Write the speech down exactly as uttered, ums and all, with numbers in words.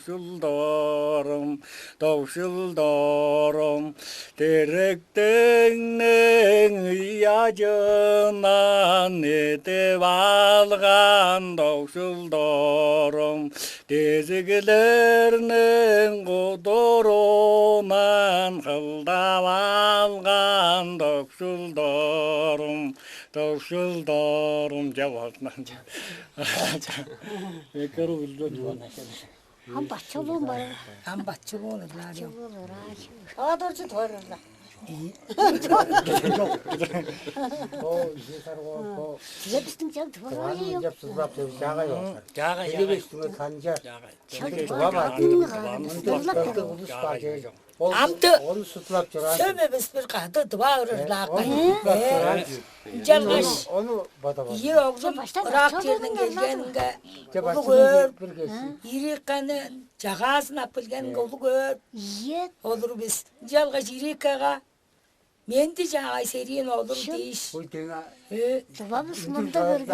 Довшулдорум, довшулдорум, теректеңнең ыяжынан эдип алган довшулдорум, дезиглерниң кудурунан кылдап алган довшулдорум, довшулдорум, чавазынан. Экер үлден. Ам бачылыын бар. Ам бачылыын ырлаар. Оодорчу туурла. О, иже саргоо, Силе бистиң чал туурла. Деп сызлап деп жагай болсар. Жагай. Эли бестиңе санжар. Жагай. Чал туурла. Улус бар. Амды ону сутлап чурар. Сөме бис бир кады дыва ырырлаакка. Ынчангаш ону бада бада. Ие оглум ырак черден келгенинге улуг өөр. Ириканы чагаазын ап билгенинге улуг өөр. Ие. Олур бис. Ынчалгаш Ирикага менди чаагай сериен олур дээш. Ой, дега. Э, дывабыз мында көрген.